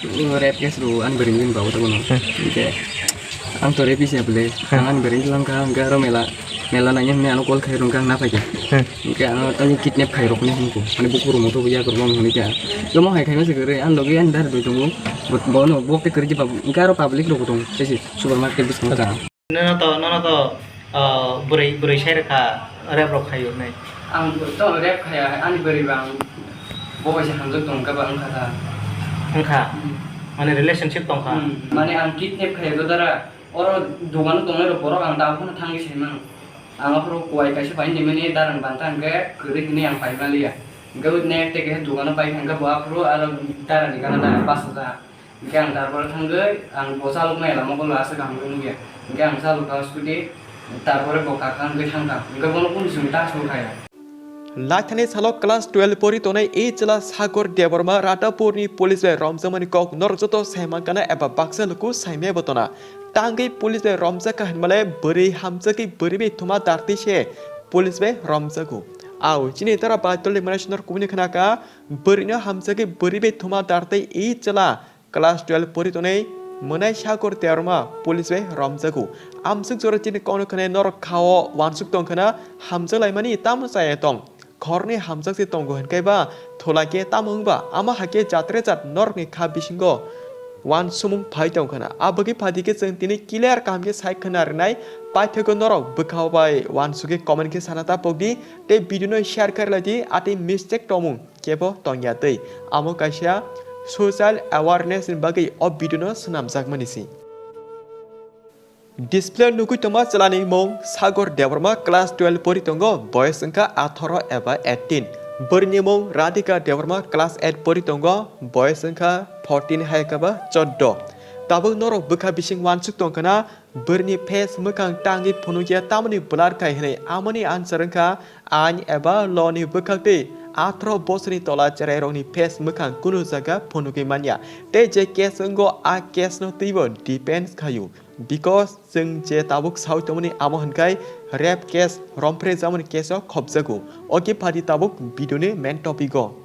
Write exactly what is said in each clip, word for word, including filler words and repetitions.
Rape case rw ani bwrwi ni babu tongo no. Hwnkhe ang to rapist ya bwle. Ang ani bwrwi ni langkha, hwnkhe aro mela, mela naina hwnwi ano call khai rwngkha, ang naphai khe. Hwnkhe ano tani kidnap khai rok hinwi hwnko. Mane bukur rwmo to buya kwrwma hwnwi kha. Tamo hai khaima se kwrwi, ani logi ani dar doi tongo. Bo, bono bo khe kwrwi khe babu. Hwnkhe aro public rok bo tongo. Tei se supermarket bwskango ta. Nono to, nono to, ah, bwrwi, bwrwi sai rwkha, rep rok khaio hinwi. Ang to rep khaya, ani bwrwi ba ang bo kaisa hamjak tong khe ba wngkha ta. Wngkha? Hmm. Mane relationship tongkha? Hmm. Mane ang kidnap khaya to dara, oro dogano tongnai rok borok ang tabuk phano thangwi sai mano. Ang aphuru kuwai kaisa pai nimani darang banta hwnkhe kwrwi hinwi ang pai maliya. Hwnkhe next day kaisa dogano pai kha hwnkhe bo aphuru aro darani gana da pas hajar. Hingke ang tarpore thangwi ang bo chaloknai lama kolo aswk kaham khe nukya. Hingke ang chalokha scooty, tarpore bo kakha wngwi thangkha. Hingke bono kunu chwng ta swngkha ya. Laithani salo class twelve pori tongnai e chwla Sagar Debbarma Radhapurni police bai romjakmani kok norok joto saimankana eba baksa luku saimaya bo tona. Tangwi police bai romjakha hinmale bwrwi hamjakwi bwrwi bai thuma dartwi se police bai romjago. Au chini dara bai tolni manaisonor kubuni khnakha bwrwino hamjakwi bwrwi bai thuma dartwi e chwla Class twelve pori tonwi mwnai Sagar Debbarma police bai romjago. Amswk jora chini kokno khwnai norok khao uansuk tong khwna hamjak laimani tamo chaya tong. Khoroknwi hamjak se tongo hwnkhe ba thola khe tamo wngba ama hakhe jatre jat norokni kha bisingo uansukmung phai tong khwna. Abagwi phaidi khe chwng tini clear kaham khe sai khwna rwnai paithago norok bwkha bai uansugwi comment khe sana ta pokdi tei video no share khe laidi atwi mistake tongmung kebo tongya tei amo kaisa social awareness ni bagwi o video no swnamjakmani se. Display o nugwi tongma chwlani mung Sagar Debbarma class twelve pori tongo, boyes wngkha atharo eba eighteen. Bwrwini mung Radhika Debbarma class eight pori tongo, boyes wngkha fourteen hai khe ba choddo. Tabuk norok bwkha bising uansuk tong khwna, bwrwini face mwkhang tangwi phunukya tamoni blur khai hwnwi amoni answer wngkha ain eba law ni bwkhak tei atharo bosorni tola cherairokni face mwkhang kunu jaga phunugwi manya. Tei je case wngo a case no twibo depends khaio. Because chwng je tabuk sawi tongmani amo hwnkhai rape case romphre jamani case o khopjago. Oke phadi tabuk video ni main topic o.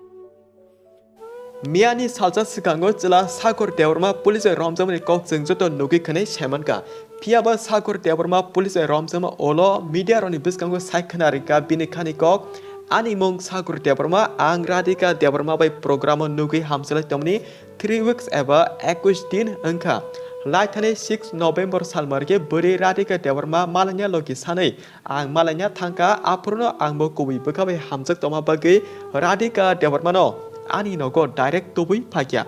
Miyani salsa swkango chwla Sagar Debbarma police bai romjakmani kok chwng joto nugwi khwnwi saimankha. Phiyaba Sagar Debbarma police bai romjakma ulo media rokni bwskango sai khwna rwkha bini khani kok, "Ani mung Sagar Debbarma, ang Radhika Debbarma bai program o nugwi hamchalai tongmani three weeks eba ekush din wngkha." Laithani six November salmari khe bwrwi Radhika Debbarma malanya logi sanwi Ang malaina thangkha, aphuru no ang bo kubui bwkha bai hamjak tongma bagwi Radhika Debbarma no ani nogo direct tubui phaikha.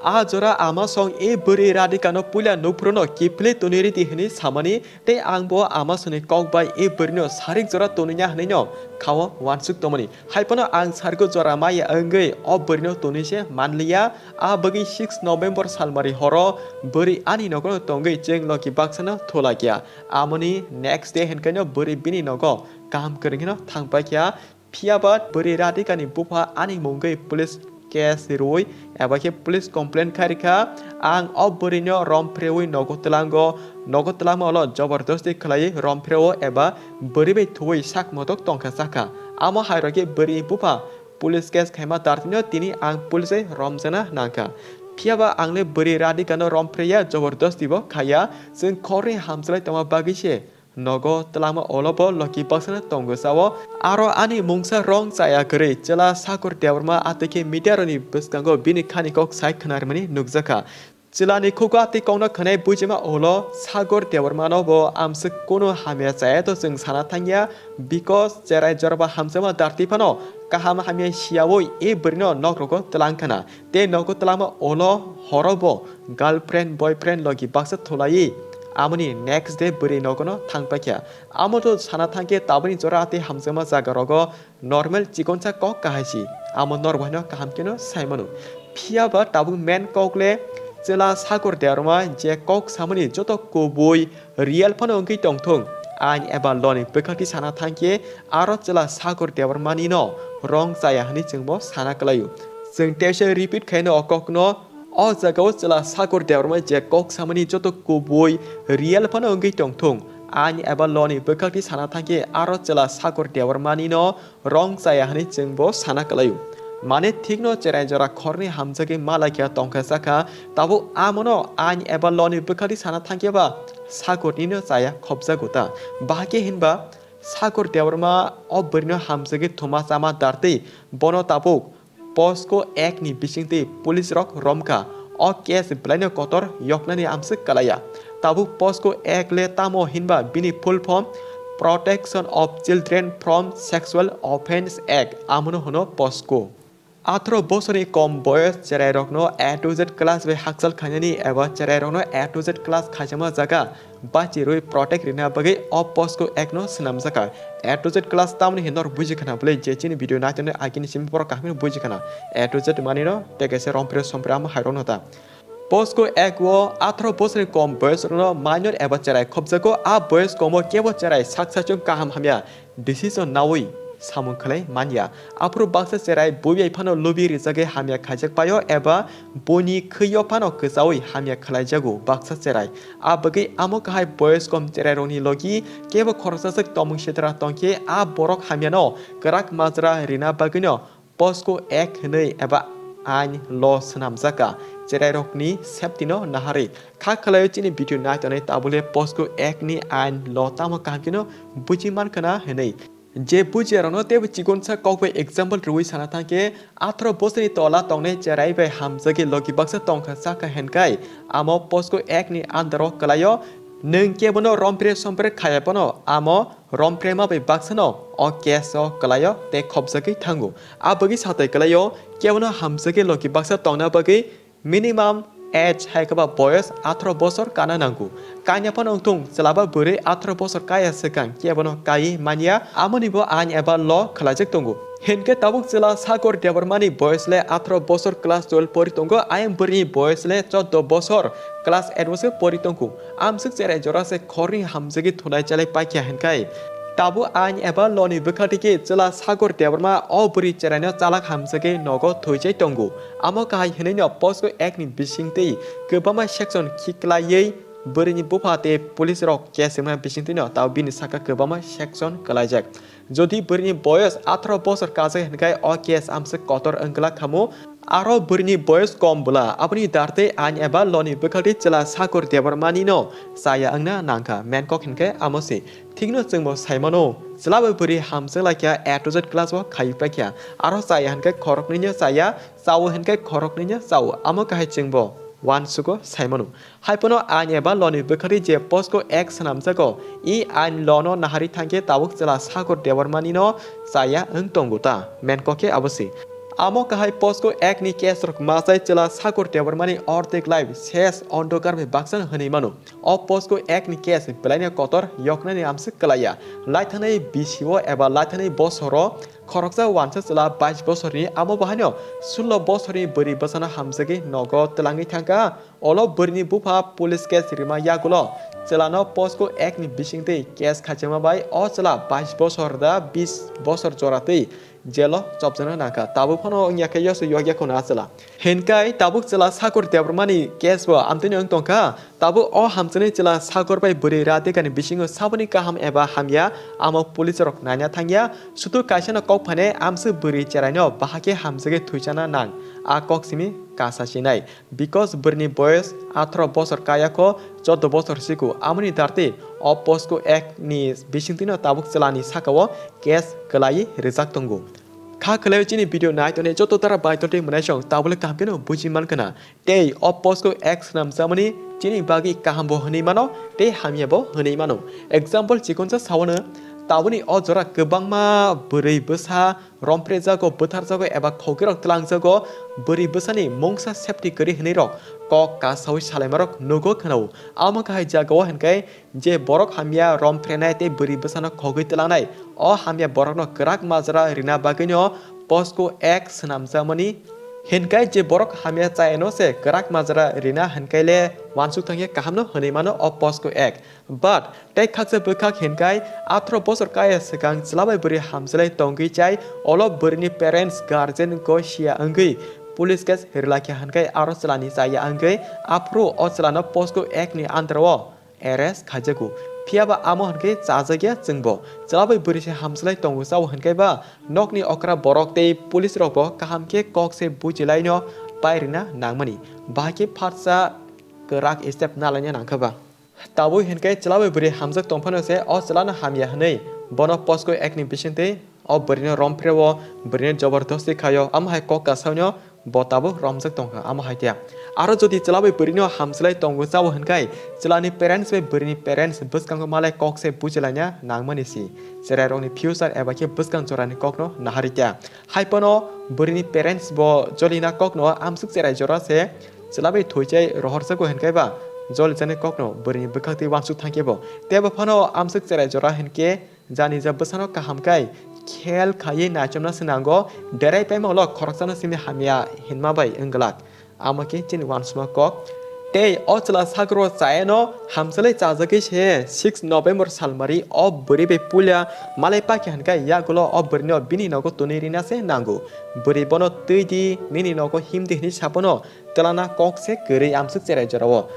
A jora ama song e bwrwi Radhika no puila nukphuru no kiphilwi tonwi ridi hwnwi samani tei ang bo ama songni kok bai e bwrwi no sarik jora tonwi ya hwnwi no khao uansuk tongmani. Hai phano ang sargo jora maya wngwi o bwrwi no tonwi se manliya, a bagwi six November salmari horo bwrwi ani nogo no tongwi chwng loki baksa no thulakya. Amoni next day hinkheno bwrwi bini nogo kaham kwrwngkheno thangpaikha. Phiyaba bwrwi Radhika ni bupha ani mungwi police case rwi eba khe police complaint khairikha, "Ang o bwrwino romphrewi nogo twlango, nogo twlangma ulo jobordosti khwlaiwi romphrewo eba bwrwi bai thuwi sak motok tongkha sakha." Amo hairokhe bwrwi bupha police case khaima dartino tini ang police bai romjana nangkha. Phiyaba angle bwrwi Radhika no romphreya, jobordosti bo khaya, chwng khorni hamchalai tongma bagwi se nogo twlangma olobo loki baksana tongo sao. Aro ani mungsa rong chaya kwrwi chwla Sagar Debbarma atwkhe media rokni bwskango bini khani kok sai khwnarmani nukjakha. Chwlani khugo atwi kokno khwnai buijima ulo Sagar Debbarma no bo amswk kunu hamya chaya to chwng sana thangya, because cherai jorba hamjakma dartwi phano kaham hamya siyawi e bwrwino nok rogo twlang khwna. Tei nogo twlangma ulo horo bo girlfriend, boyfriend logi baksa thulaiwi amoni next day bwrwi nogono thangpaikha. Amo to sana thangkhe tabukni jora tei hamjakma jaga rogo normal chikonsa kok kahai si. Amo norok bahaino kaham kheno sai mano. Phiyaba tabuk main kok le chwla Sagar Debbarma je kok samani joto kubui real phano wngwi tongthung. Ain eba law ni bwkhakti sana thangkhe aro chwla Sagar Debbarmani no wrong chaya hwnwi chwngbo sana kwlaio. Chwng teisa repeat khaino o kokno, o jagao chwla Sagar Debbarma je kok samani joto kubui real phano wngwi tongthung. Ain eba law ni bwkhakti sana thangkhe aro chwla Sagar Debbarmani no wrong chaya hwnwi chwngbo sana kwlaio. Mane thikno cherai jora khorni hamjagwi malaikha tongkha sakha, tabuk amono ain eba loni bwkhadi sana thangkhe ba sakurni no chaya khopjago ta. Bahai khe hinba Sakur Debbarma o bwrwino hamjagwi thuma chama dartwi bono tabuk POCSO Act ni bisingtwi police rok romkha. O case belaino kotor yoknani amswk kwlaiya. Tabuk POCSO Act le tamo hinba bini full form Protection of Children from Sexual Offence Act, amono hwno POCSO. Atharo bosorni kom boyos cherairokno A to Z class bai hakchal khainani eba cherairokno A to Z class khaijama jaga bachirwi protect rina bagwi o POCSO Act no swnamjakha. A to Z class tamni hinwi norok buji khana bwle, je chini video naitoni agini simi borok kaham buji khana. A to Z mani no tei kaisa rompre sompre amo hairokno ta. POCSO Act o atharo bosorni kom boyosrokno minor eba cherai khopjago, a boyos komo kebo cherai sak saichung kaham hamya decision naui samung khlai manya. Aphuru baksa cherai buibai phano lubi rijagwi hamya khaijak paio eba buini khwio phano kwchaui hamya khlaijago baksa cherai. A bagwi amo kahai boyos kom cherairokni logi kebo khoroksaswk tongmung sitra tongkhe a borok hamyano kwrak majra rina bagwino POCSO Act hwnwi eba ain law swnamjakha cherairokni safety no naharwi. Kha khwlaio chini video naitonwi tabule POCSO Act ni ain law tamo kaham kheno buji mankha na hwnwi. Je bujiyarokno teibo chikonsa kok bai example rwui sana thangkhe, atharo bosorni tola tongnai cherai bai hamjagwi logi baksa tongkha sakha hinkai amo POCSO Act ni under o kwlaio. Nwng kebono rompre sompre khaya phano amo romprema bai baksano o case o kwlaio tei khopjagwi thango. A bagwi satai kwlaio, kebono hamjagwi logi baksa tongna bagwi minimum age hai khe ba boyos atharo bosor kana nango. Kanya phano wngthung chwla ba bwrwi atharo bosor kaya swkang kebono kaiwi manya, amoni bo ain eba law khwlaijak tongo. Hinkhe tabuk chwla Sakur Debbarmani boyos le atharo bosor class twelve pori tongo, ayang bwrwini boyos le choddo bosor class eight o se pori tongo. Amswk cherai jora se khorni hamjagwi thunai chalai paikha hinkai. Tabuk ain eba law ni bwkha tiki chwla Sakur Debbarma o bwrwi cheraino chalak hamjagwi nogo thwichai tongo. Amo kahai hwnwi no POCSO Act ni bisingtwi kwbangma section khiklaiwi bwrwini bupha tei police rok case wngna bisingtwi no tabuk bini saka kwbangma section kwlaijak. Jodi bwrwini boyos atharo bosor kajak hinkai o case amswk kotor wngla khamu. Aro bwrwini boyos kom bwla, aboni dartwi ain eba law ni bwkhaktwi chwla Sakur Debbarmani no chaya wngna nangkha. Main kok hinkhe amo se. Thikno chwngbo saimano, chwla bai bwrwi hamjak laikha A to Z class o khaiwi paikha. Aro chaya hinkhe khoroknwino chaya, chao hinkhe khoroknwino chao. Amo kahai chwngbo uansugo saimano. Haiphano ain eba law ni bwkhaktwi je POCSO Act swnamjago, i ain law no naharwi thangkhe tabuk chwla Sakur Debbarmani no chaya wng tongo ta. Main kok khe abo se. Amo kahai POCSO Act ni case rok machai chwla Sakur Debbarmani ordek life ses ondokar bai baksa hwnwi mano. O POCSO Act ni case belaino kotor yoknani amswk kwlaiya. Laithanai bisio eba laithanai bosoro khoroksa uansa chwla bais bosorni, amo bahaino sullo bosorni bwrwi bwsano hamjagwi nogo twlangwi thangkha. Olo bwrwini bupha police case rima yagulo chwlano POCSO Act ni bisingtwi case khaijakma bai o chwla bais bosor da bis bosor joratwi jelo chopjakna nangkha. Tabuk phano wngya khe yosu yokya khwna a chwla. Hinkai tabuk chwla Sakur Debbarmani case bo amtwino wng tongkha. Tabuk o hamjaknai chwla Sakur bai bwrwi Radhikani bisingo saboni kaham eba hamya amo police rok naina thangya. Sudu kaisano kok phainai amswk bwrwi cheraino bahai khe hamjagwi thwichana nang. A kok simi kasa sinai. Because bwrwini boyos atharo bosor kaya kho, choddo bosor siko, amoni dartwi o POCSO Act ni bisingtwino tabuk chwlani sakao case kwlaiwi rijak tongo. Kha khwlaiwi chini video nai tongnai joto dara bai tongtwi mwnaisong tabule kaham kheno buji mankha na. Tei o POCSO Act swnamjakmani chini bagwi kaham bo hwnwi mano tei hamya bo hwnwi mano. Example chikonsa sawano, tabuni o jora kwbangma bwrwi bwsa romprejago, bwtharjago eba khogirok twlangjago, bwrwi bwsani mungsa safety kwrwi hwnwi rok kok kasaui salaimarok nugo khwnao. Amo kahai jagao hinkhe je borok hamya romprenai tei bwrwi bwsano khogwi twlangnai, o hamya borokno kwrak majra rina bagwino POCSO Act swnamjakmani. Hinkhe je borok hamya chayano se kwrak majra rina hinkaile uansuk thangya kahamno hwnwi mano o POCSO Act. But tei khaksa bwkhak hinkai atharo bosor kaya swkang chwla bai bwrwi hamjwlai tongwi chai, olo bwrwini parents, guardian go siya wngwi police case rwlakha hinkai aro chwlani chaya wngwi aphuru o chwlano POCSO Act ni under o arrest khaijago. Phiya ba amo hwn khe chajakya chwngbo. Chwla bai bwrwi se hamjwlai tongo chao hwn khe ba nokni okra borok tei police rokbo kaham khe kok se bujilaino pairina nangmani. Bahai khe phatsa kwrak step nalaina nangkha ba. Tabuk hwn khe chwla bai bwrwi hamjak tong phano se o chwlano hamya hwnwi bono posko ekni bisingtwi o bwrwino romphrewo, bwrwino jobordosti khaio, amo hai kok kasaino bo tabuk romjak tongkha, amo hai khe. Aro jodi chwla bai bwrwino hamjwlai tongo chao hwn khe chwlani parents bai bwrwini parents bwskango malai kok se bujilaina nangmani si. Cherairokni future eba khe bwskang jorani kokno naharikya. Hai phano bwrwini parents bo jolina kokno amswk cherai jora se chwla bai thoichai rohorjago hwn khe ba jolijani kokno bwrwini bwkhaktwi uansuk thang khe bo. Tei bo phano amswk cherai jora hwn khe jani ja bwsano kaham khe khel khaiwi naichomna se nango, derai paima ulo khoroksano simi hamya hinma bai wng glak. Amo khe chini uansukma kok. Tei o chwla sagro chayano hamjwlai chajagwi se six November salmari o bwrwi bai puila malai pakya hwn khe yagulo o bwrwino bini nogo twnwi rina se nango. Bwrwi bono twi di, nini nogo him di hwnwi saphano twlana kok se kwrwi amswk cherai jorao.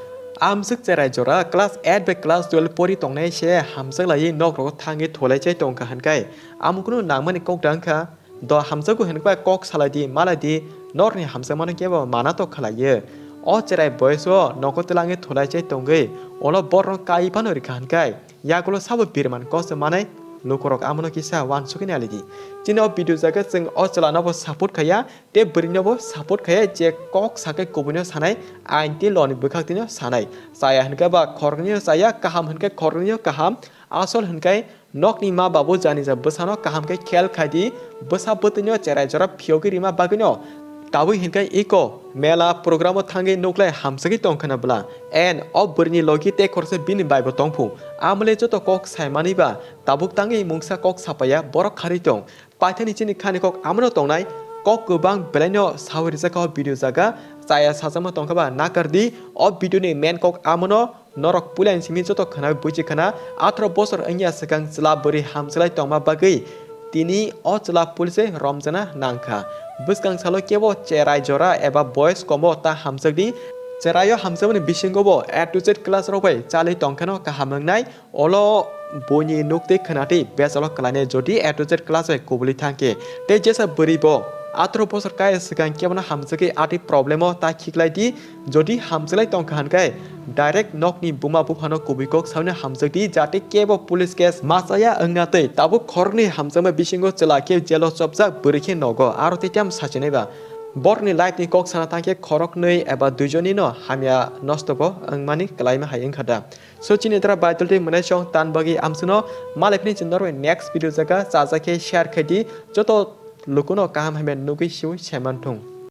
Amswk cherai jora class eight bai class twelve pori tongnai se hamjwk laiwi nok rogo thangwi thulai chai tongkha hwn khe amo kunu nangmani kok da wngkha. Do hamjakgo hwnwi bai kok salai di, malai di, norni hamjakmano kebo mana tok khlaiyo. O cherai boyes o nogo twlangwi thulai chai tongwi, ulo borno kai phano rikha hwn khe, yagulo sabo birman kok se manai, lukurok amono kisa uansugwi nai di. Chini o video jaga chwng o chwlano bo support khaiya, tei bwrwino bo support khaiya je kok sakai kubuino sanai, ain tei loni bwkhaktwino sanai. Chaya hwn khe ba khoroknwino chaya, kaham hwn khe khoroknwino kaham, asol hwn khe nokni ma babu jani ja bwsano kaham khe khel khai di, bwsa bwtwino cherai jora phiyogwi rima bagwino. Tabuk hwn khe iko mela programo thangwi nuklai hamsagwi tongkhwna bwla. En o bwrwini logi tei khoroksa bini baibo tongphu. Amole joto kok saimani ba tabuk tangwi mungsa kok sapaiya borok kharwi tong. Paithani chini khani kok amono tongnai, kok kwbang belaino sawi rijak o video jaga, chaya sajakma tongkha ba nakar di, o video ni main kok amono norok puila ni simi joto khwna buji khwna, atharo bosor wngya swkang chwla bwrwi hamjwlai tongma bagwi tini o chwla police romjana nangkha. Bwskang salo kebo cherai jora eba boys komo ta hamjak di, cheraio hamjakmani bisingo bo A to Z class rok bai chalwi tongkheno kaham wngnai. Olo buini nuk tei khwna tei bejalo kwlainai jodi A to Z class bai kubuli thang khe. Tei jesa bwrwi bo atharoh bosor kaya swkang kebono hamjagwi atwi problem o ta khiklai di. Jodi hamjaklai tongkha hwn khe direct nokni buma buphano kubui kok saui hamjak di, jate kebo police case ma chaya wngna tei tabuk khoroknwi hamjakma bisingo chwla khe jail o chopjak, bwrwi khe nogo, aro tei tamo sachinai ba. Borokni life ni kok sana thang khe khoroknwi eba duijoni no hamya nosto bo wngmani kwlaima hai wngkha da. So chini dra Baidol tei mwnai song tan bagwi amswkno malai phini chwng norbai next video jaga chajakhe share khai di, joto lukuno kaham hamya nugwi siwi saiman thung.